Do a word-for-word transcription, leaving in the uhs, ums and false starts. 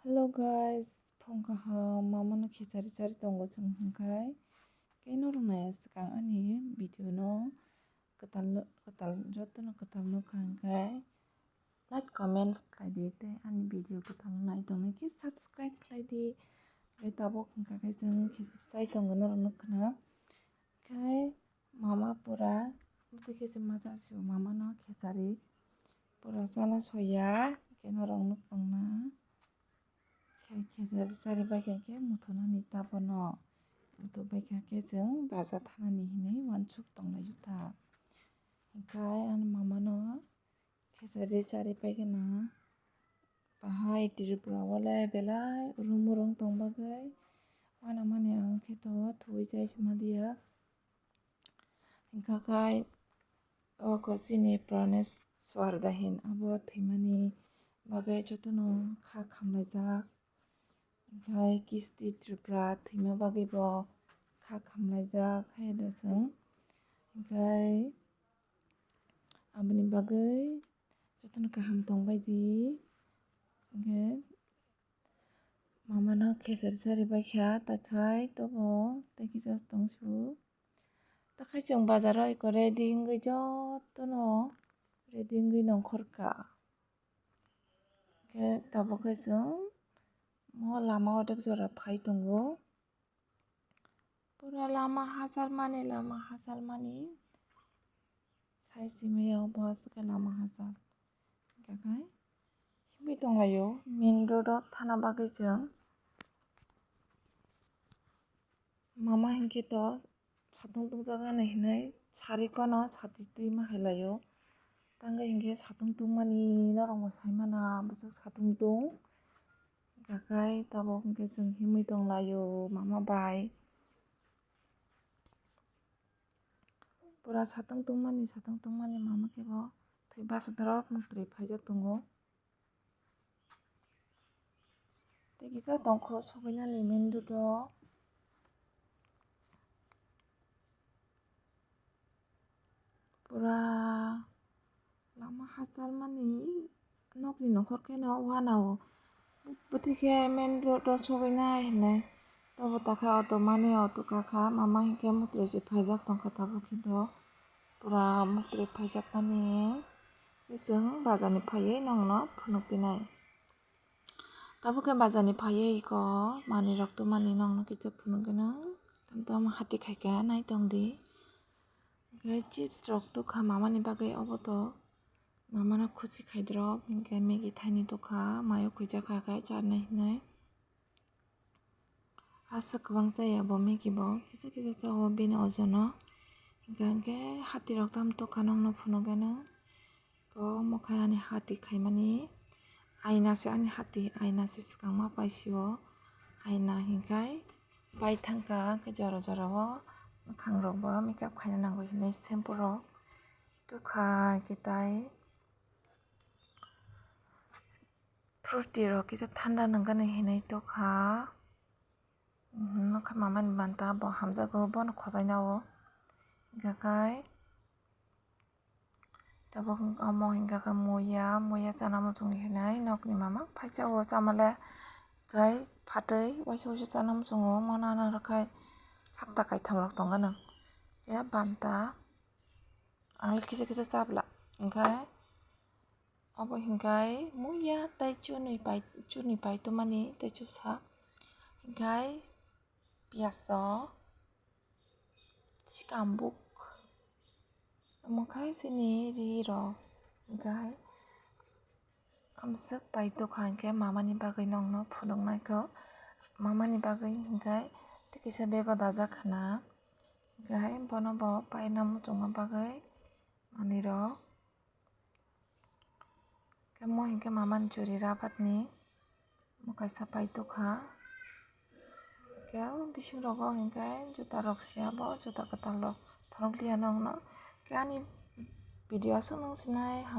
Hello guys, phung kaham, mama no khechari chari tongo chwng hwnkhai. Khe norok nai swkang ani video no kwtal, kwtal, jotono kwtal nukha hwnkhai like, comments khlai di tei ani video kwtal nai tongna khe subscribe khlai di. Khe tabuk hwnka khe chwng khechari chai tongo norok nukha na. Khe mama pura bwtwi khe chwng ma char sio mama no khechari pura chana soya khe norok nuk tongna. Khe khechari chari bai kha khe muthunani ta bono. Muthuk bai kha khe chwng baja thanani hinwi uansuk tonglaio ta. Hwnkhe ani mama no khechari chari pai khe na. Bahai Tripura o le belai urum urum tong bagwi uanamani ang khe to thuwi chai sima diya. Hwnkha khe o ko chini Praneshwar Dahin abo thwimani bagwi jotono kha khamlaijak. Hwnkhe Kisti Tripura thwima bagwi bo kha khamlaijak hai da chwng. Hwnkhe aboni bagwi jotono kaham tongbai di. Hwnkhe mama no khechari chari bai kha, ta khai tobo tei kisa tong su. Ta khai chwng bazar o eko ready wngwi jotono ready wngwi nongkhor kha. Khe tabuk khe chwng mo lama o dek jora phai tongo. Pura lama hachal mani, lama hachal mani. Sai simi o bo aswk khe lama hachal. Hwnkhe khai himwi tonglaio main road o thana bagwi chwng. Mama hinkhe to satung tungjago hinwi sari phano sati twi ma hai laio. Tangwi hinkhe satung tungmani norokbo sai mana bwswk satung tung. Hwnkhe khai tabuk hinkhe chwng himwi tonglaio mama bai. Pura satung tungmani, satung tungmani mama khe bo thwi basadrap muktwi phaijak tongo. Tei kisa tongkho sokainani main road o. Pura lama hachal mani nokni nongkhor khe no uanao. Bwtwi khe main road o sokainai hinwi. Tobo ta khe auto mani auto kakha mama hinkhe muktwi se phaijak tongkha tabuk khe do. Pura muktwi phaijak mani bising bazar ni phaiwi nongno phunuk pinai. Tabuk khe bazar ni phaiwi iko manwi rok tongmani nongno kisa phunuk gwnang. Tamo tamo hati khaikha nai tongdi. Hwnkhe chips rok tukha mamani bagwi obo to. Mamano khusi khaidrop hinkhe Maggie thaini tukha mayo khuijak kha khe charnai hinwi. Aswk kwbang chaya bo Maggie bo kisa kisa chao bini ojono. Hinkhe hinkhe hati rok tamo tukha nongno phunuk gwnang. Ko omo khe ani hati khaimani aina se ani hati, aina se swkang ma paisio. Aina hinkhai pai thangkha khe jora jora o mwkhang rok bo makeup khaina nango hinwi shampoo rok tukha khe tai fruity rok kisa thanda nangani hinwi tukha. Nokha mamani banta bo hamjago bono khojaina o hingkha khai. Tabuk omo hingkha khe muya, muya chana muchungni hinwi nokni mama phaichao chamale khai phatwi waisa waisa chana muchungo mona nang rwkhai sapta kaitham rok tongkha nang ya banta ang kisa kisa chabla hingkhai obo hingkhai muya tei chunwi pai chunwi pai tongmani tei chusa hingkhai piyaso sikambuk. Omo khai chini ri rok hingkhai amswk pai tukha hinkhe mamani bagwi nongno phunuknai kho. Mamani bagwi hinkhe tei kisa bego dajak khna hinkhe bono bo paina muchungma bagwi manwi rok. Khe mo hinkhe mamani churi rabatni mo kaisa pai tukha. Khe o bising rogo hinkhe juta rok siya bo juta kwtal rok phunukliya nongno. Khe ani video aswk nung sinai ham.